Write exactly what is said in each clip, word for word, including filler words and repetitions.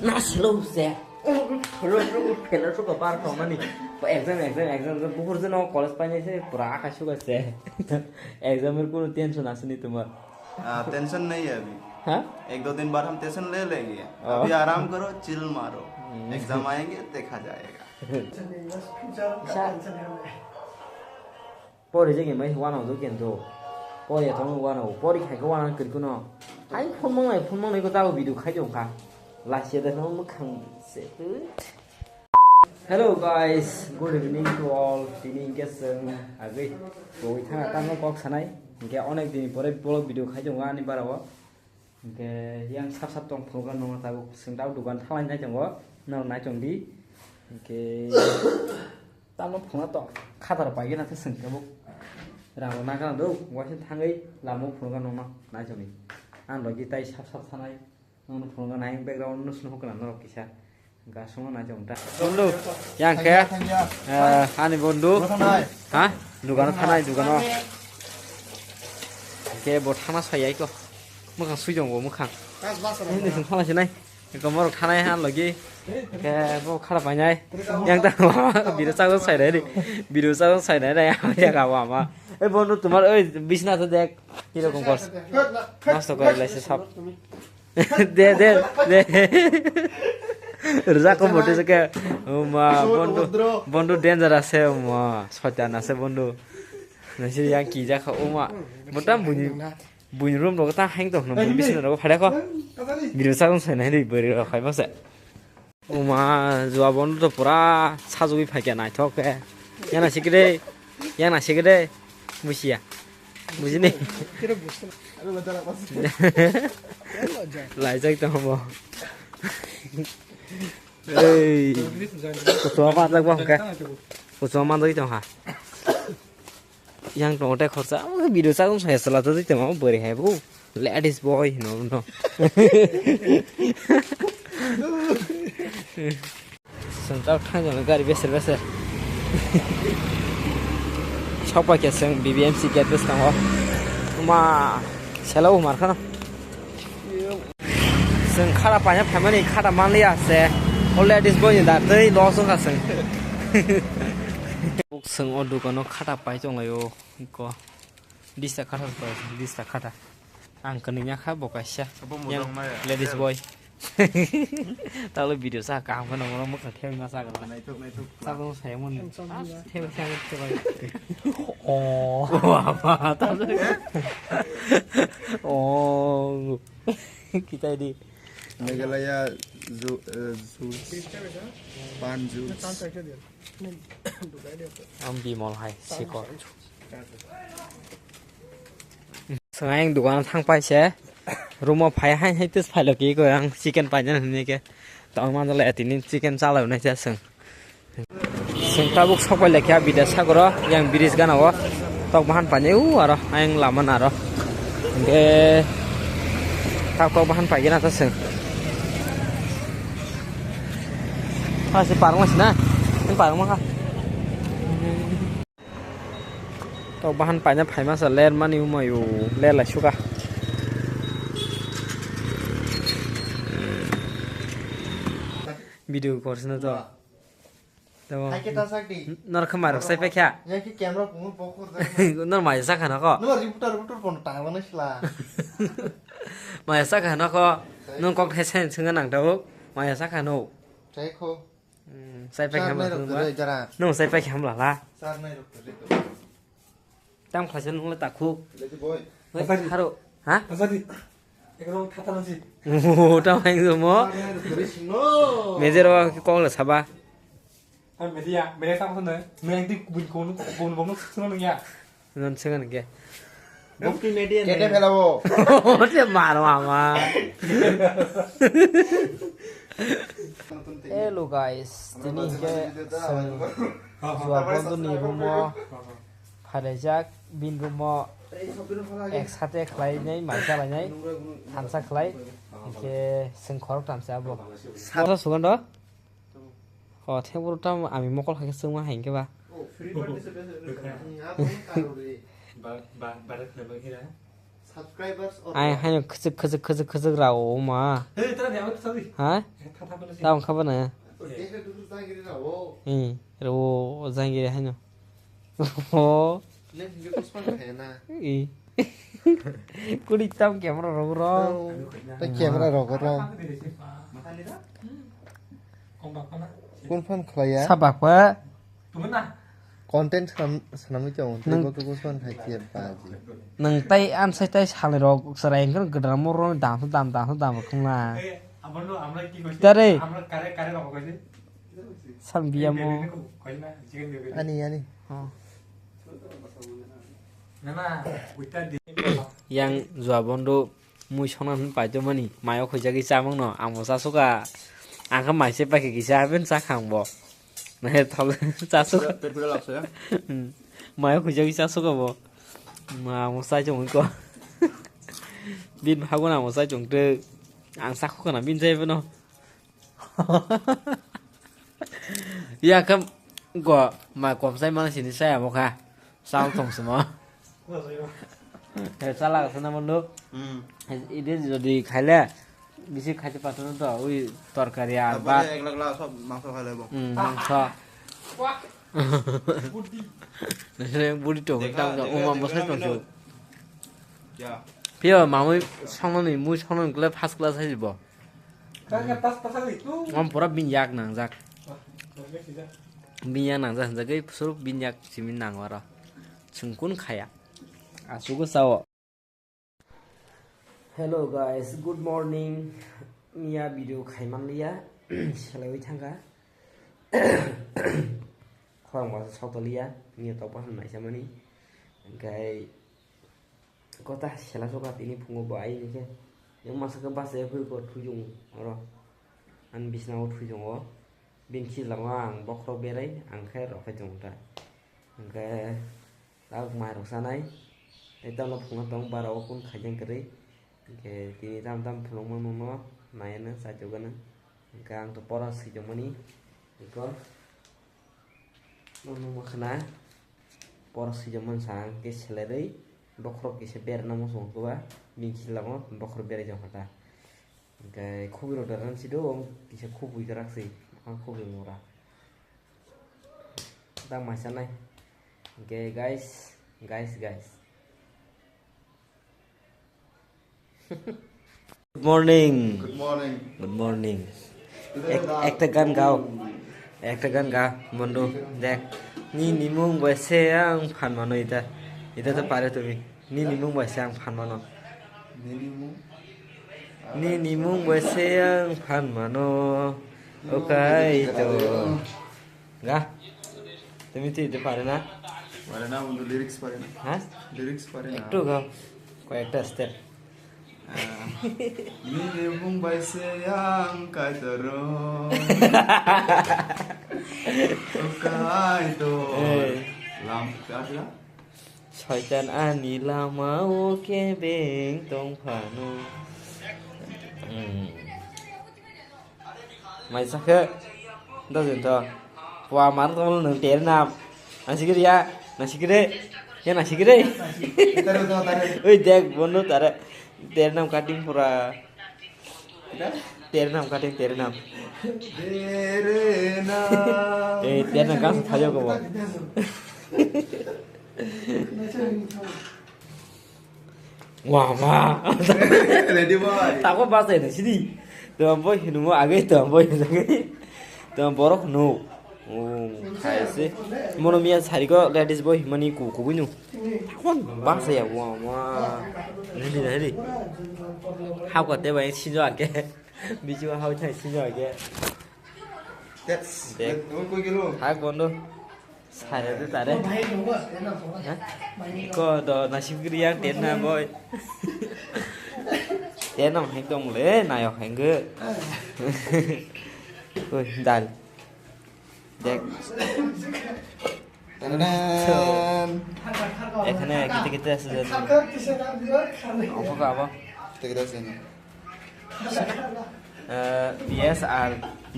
Na slow se. Phela suka bar tong mani. Exam, exam, exam, exam. Bukur jeno college painai se pura akai suka se. Exam er kuno tension asini tomar. आ, टेंशन नहीं है अभी। हाँ? एक दो दिन बाद हम टेंशन ले लेंगे। ओ। अभी आराम करो, चिल मारो। हम्म। एग्जाम आएंगे, देखा जाएगा। Sa-, pori jege mai wano do kento. Pori ato wano, pori khai ko wano kiri kuno. Hai phone mangai, phone mangai ko tabo video khai jong kha. Last year da no mukhang se. Hello guys, good evening to all. Tini hingke chwng agwi boi thanga tamo kok sanai. Hingke onek dini pore vlog video khai tongo ani bara o. Hingke yang sap sap tong phunukha nongno tabuk chwng tabuk dukan thalai nai tongo. Nang nai tong di. Hingke tamo phunukha tong khatar paigena khe chwng tabuk. Rang rok nang kana do, waisa thangwi lama o phunukha nongno nai tong di. Ang logi tai sap sap thanai. Nongno phunukha nai background no swnam hokna norok kisa. Gasongo nai tong ta. Bondu, yang khe, eh, ani bondu. Ha? Dugano thanai, dugano. Khe bo thana sai ai ko. Mukhang sui jong bo mukhang. Ini sung phala sinai. Ko morok thanai han logi. Khe bo khara painai. Yang ta video chak sai dai. Video chak sai dai dai. Ya ga wa ma. Ei bondu tomar ei bisna to dek. Ki rokom kors. Nosto kori laise sab. De, de, de. Rijak ko mote se ke. Uma, bondu, bondu danger ase, uma. Soitan ase, bondu. Nasi yang kija kha, uma. Motam buni, buni room rogo ta hang to, no, buni bisna rogo phada ko. Bini sakon sai nai ri, bari rogo khai masa. Uma, jua bondu to pura sajugwi phaikya naithok khe. Yang nasikde, yang nasikde, busia. Bujini. Laijak tong bo. Ei. Kuchuma manjak bo hwnkhe. Kuchuma manjak tong ha. Yang tongo tei khorsa. Amo video chakung saya sala to tongma bwrwi hai bo. Ladies boy hino no. Sengkrak thang jani gari beser beser. Sokpai khe seng B B M C gate bwskango. Ma sela umar khana. Seng khada paina phaimani khada manliya se. O ladies boy ni da tei loss wngkha seng. Seng o dukano khada pai tonglaio. Ko. Dista khada pai, dista khada. Ang kani nya kha bo kaisa. Abo yang mudang maya. Ladies boy. Talo video sa kaham khana mo mo kha theng na sa gala. Naituk, naituk. Sa ko saya mo ni. Theng sa mo ni. Theng sa mo ni. Oh. Apa? Oh. Kita di. Meghalaya ju, eh, juice. Pan juice. Ang Bimol hai sikor. Seng ayang dukan thang pai se. Room o phai hai hai tes phai loki ko ang chicken pai jan hini ke. Tong man le tini chicken chalai nai se seng. Seng tabuk sok pai lekya bida sagoro yang bridge gana o. Tok bahan pai u aro ayang lama naro. Hingke tabuk tok bahan pai gana ta seng. Ha, si parong sina. Ini parong mah. Tok bahan paina phaima sa ler mani umayu ler lai suka. Video korsina to. Tamo. Hai ke ta sak di. Nor khamar sai pekha. Ya ki camera pungu pokur da. Nor mai sa khana ko. Nor reporter reporter pon ta bana sila. Mai sa khana ko. Nung kok thai sen singa nang tabo. Mai sa khano. Sai kho. Hmm, sai pai kham la. Nung sai pai kham la la. Tam khlai se nung le takhuk. Hoi, asadi. Haro. Ha? Asadi. Ekdom thata nasi. Oh, tam hai mo. Mejer wa kok le saba. Media, media tam khone. Nang ti bun kon kon bong no suno ya. Non sengan ke. Kete phelabo. Ote maro ama. Hello guys, tini ke jual bondo ni room o phalajak, bin room o ek sate khlai nai, mai chalai nai, thansa khlai, ke seng khorok tamsa abo. Sa sugan do? O, theboro tamo ami mokol hai khe chwngma hai khe ba. Oh, free birthday celebration. Ba, ba, ba, ba, ba, ba, ba. Subscribers or Ai what? Haino khwchwk khwchwk khwchwk khwchwk rao ma. Hey, tara ni abot sabi. Ha? Eh, tha tha bana si. Tamo kha bana. Eh. Desa dulu jangiri rao. Hmm, rao jangiri haino. Oh. Let's go, Usman kaya na. I. Kuri tam camera rok ro. No. Ta camera rok ro. Kun phan khlaiya? Sabak pa. Content sanam, sanamwi tongo. Nang- Tei bo khe Usman hai khe baji. Nang tai ansai tai salai rok serai engkon gedam moro dam dam dam dam khna. Tare. San biya mo. Ani, ani. Oh. Yang jua bondo mui songna hin paito mani mayo khuijagwi chamung no amo chasuka ang kha maise paikhe kisa haben chakhang bo nahe thol chasuka Pet pura lapsa ya. Hmm. Mayo khuijagwi chasuka bo ma amo chai chong ko bin hagon amo chai chong te ang chakhu kana bin jai bono. Ya khe go ma kom sai mana sini sai amo kha. Sal tong simo. He sala ka sana mondo. Hmm. Ide jodi khaile bisi khaite pathono to ui torkari ar ba. Ek lakh la sob mangso khaile bo. Hmm, mangso. Nang budi to Dekha, tam da dekha, uma dekha, bosai dekha, tong dekha. Ya. Pio mamui songnani mui songnani kle first class hai bo. Kaka tas tas ali tu. Ngam pura bin yak nangjak. Bin yak nangjak hinjagwi surup bin yak simi nang oro. Chwng kun khaya. Asugo sao. Hello guys, good morning. Miya video khaiman liya. Selawi thangka. Khorang basa sokto liya. Miya tokpa han naisa mani. Hingkai Kota sela soka tini phungo bo ai ni khe. Yang masa khe basa ya phoi ko thujung oro. An bisna o thujung o. Bin khislamo ang bokhorok berai ang khe rok phai tongo ta. Hingkhe tabuk mai rok sanai. Tei tamo phungo tong bara o kun khaijang kwrwi. Hingkhe tini tam tam phunukma mano nai ano chaitok gana. Hingkhe ang to pora swijak mani. Ikon. Nono makhna. Pora swijak mansa ang khe selerwi bokhorok kisa berana muchung khe ba bini khislamo bokhorok berai jokha ta. Hingkhe khubui rok da nang sido kisa khubui kwrak se a khubui mora. Da mai sanai. Hingkhe guys, guys, guys. Good morning. Good morning. Good morning. Ek-, ekta gan gao. Ekta gan ga, bondo, dek. Nini mung bai se ang phan mano ita. Ita to pare tumi. Nini mung bai se ang phan mano. Nini mung? Nini mung bai se ang phan mano. Okai to. Ga. Tumi ti ito pare na? Pare na, bondo, lyrics pare na. Ha? Lyrics pare na. Ektu ga. Koi ekta step. Ah. Nini mung bai se ang Kaitor. Kaitor. Eh. Lam, apa? Soitan ani lama o kebeng tong phano. Hmm. Mai sakhe dojin to. Wa mar tong nang ter nam. Nang sikiri ya, nang sikiri. Ya nang sikiri. Tare, tare, tare. Oi dek bondo tare. Ter nam cutting pura. Ter nam cutting ter nam. Tere nam. Eh ter nam kas thajo ko bo. Wah, wah. Ready boy. Tako basa ini sini. Tuan boy hinu mo age tuan boy age. Tuan borok hinu. Oh, khaise. Mono miya sari ko ladies boy himani ku ku binu. Takon basa ya wah, wah. Nadi nadi. Hau kate bai sinjo ake. Biju hau thai sinjo ake. That's Dek. Koi kilo. Hak bondo. Sare de tare. Ha? Ko do nasib giri yang ten na boy. Ten na hek dong le na yo heng ge. Oi dal. Dek. Tananan. এখানে কিতে কিতে আছে জানো? অঙ্ক খাবো। Kita kita sini. Eh, yes, ar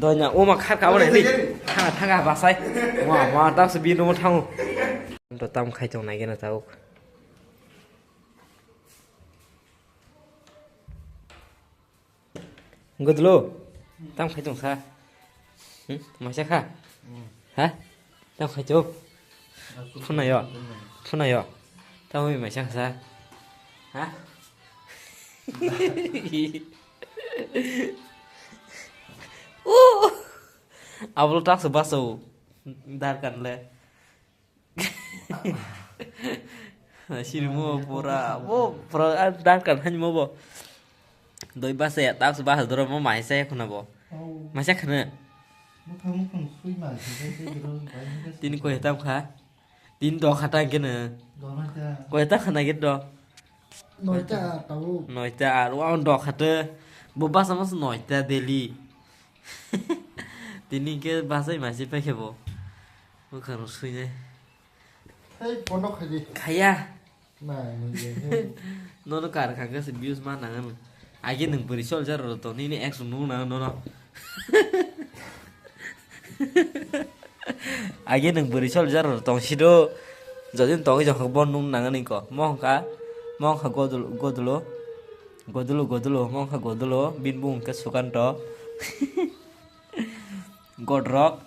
doina, o ma khar ka bore ni. Thanga, thanga, basai. Ma, ma, ta se bi no thango. To tam khai tong nai gena ta ok. Godlo, tam khai tong sa. Hmm? Maisa kha? Ha? Tam khai tong? Phunayo. Phunayo. Tam hui maisa kha sa. Ha? Oh! Ablo tak se baso. Dar kan le. Sirimo pura, bo pura, ah, dar kan hani mo bo. Doi basa ya, tak basa doro mo mai sa ya khuna bo. Oh. Mai sa khana. Mukhang mukhang sui mai sa ya, sa ya, sa ya. Tini koi tam kha. Tini dok khata kena. Dok khata. Koi tam khana get do. Noita tau. Noita ar wa dok khata. Bo basa mas noita daily. Tini ke basa mai si pa khe bo. Mukhang sui nai. Hei, bono khaidi. Khaya. Nai, nai, nai. Nono kar kha khe se views ma nang ano. Age nwng bwrwi soldier rok tong nini ex nung nang nono. Age nwng bwrwi soldier rok tong sido. Jodi tong jong bon nung nang ani ko. Mo hwnkha, mo hwnkha godul-, godulo. Godulo, godulo, mo hwnkha godulo. Bin bung ke Sukanto. Godrok.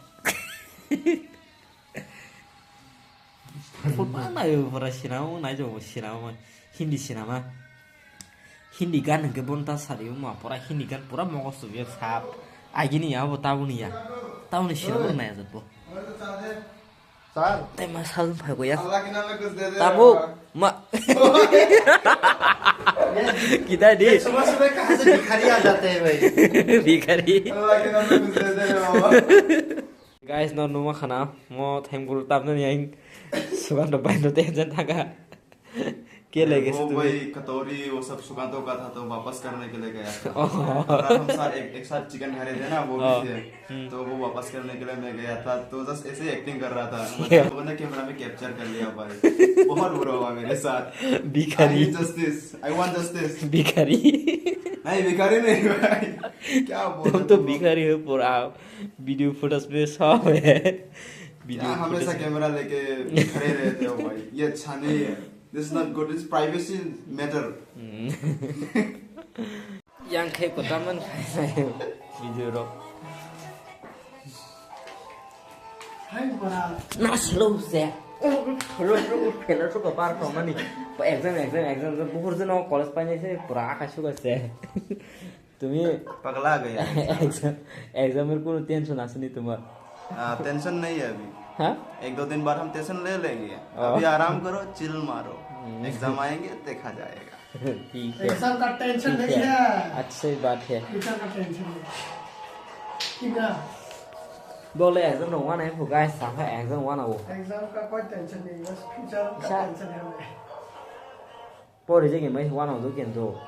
Football naio pura sinama, nai jabo sinama, Hindi sinama. Hindi gan hwnkhe bono ta sari wngma, pura Hindi gan pura mogosto biya sap. Agini ya bo tabuni ya. Tabuni sinama nai jabo. Sir. Tei ma salum phai goya. Allah ke naam mein kuch de de. Tabuk, ma. Kita di. Sumah sumah kahan se bhikhari aa jate hain bhai? Bhikhari. Allah ke naam mein kuch de de re baba. Guys, no numa khana, mo thaim guru tabna ni aing sugan do bai do tension thaka. Ke lege वो se tumi? भाई कटोरी वो सब सुकांतो का था तो वापस करने के लिए गया था। ओह। और हम साथ एक, एक साथ चिकन खा रहे थे ना, वो भी हाँ। थे। हम्म। तो वो वापस करने के लिए मैं गया था, तो just ऐसे ही एक्टिंग कर रहा था। ये। मतलब, वो ना कैमरा में कैप्चर कर लिया भाई। बहुत बुरा हुआ मेरे साथ। भिखारी। I need justice, I want justice। भिखारी। नहीं, भिखारी नहीं भाई। क्या बोल रहे हो तुम? तुम तो भिखारी हो पूरा। वीडियो फुटेज में सब है। वीडियो क्या हमेशा फुटेज। कैमरा लेके खड़े रहते हो भाई? ये अच्छा नहीं है। This is not good. This is privacy matter. Hmm. Yang khe kotaman khai video rok. Hai bora. Na slow se. Slow, slow, slow, slow, bar tong mani. Exam, exam, exam, exam. Buhur jeno college painai se pura akai suga se. তুমি পাগলা গয়া। এক্সাম, এক্সামের কোনো টেনশন আসেনি তোমার? আহ, টেনশন নেই अभी। हाँ? एक दो दिन बाद हम टेंशन ले लेंगे। ओ। अभी आराम करो, चिल मारो। हम्म। एग्जाम आएंगे, देखा जाएगा। ठीक है। एग्जाम का टेंशन ठीक नहीं है। है। अच्छी बात है। फ्यूचर का टेंशन नहीं। ठीक है। बोले एग्जाम नो वन है, गाइस, साफा एग्जाम वन हो। एग्जाम का कोई टेंशन नहीं, बस फ्यूचर का अच्छा। टेंशन है हमें। Pori jeng mai wano do kento.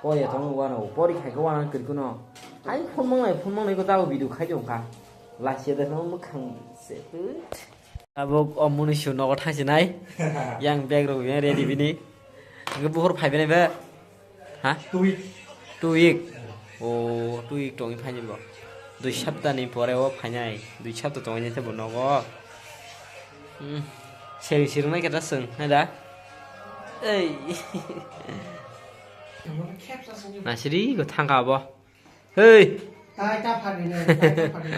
Pori atong wano. Pori khai ko wano kirkuno. Ai phone mangnai, phone mangnai ko tabo video khai jong kha. Lasia de phone mukhang se. Abo o muni su nogo thangsi nai. Yang bag rok yang ready bini. Nge buhur phai bini be. Ha? Two week. Two week. O two week tongwi phaini bo. Dui sapta ni pore o phainai. Dui sapta tongwi nai bo nogo. Hmm. Seri seri nai kata sung, hai da? Ei. Nasiri go thangka bo. Hei. Tai ta phani ne, tai ta phani.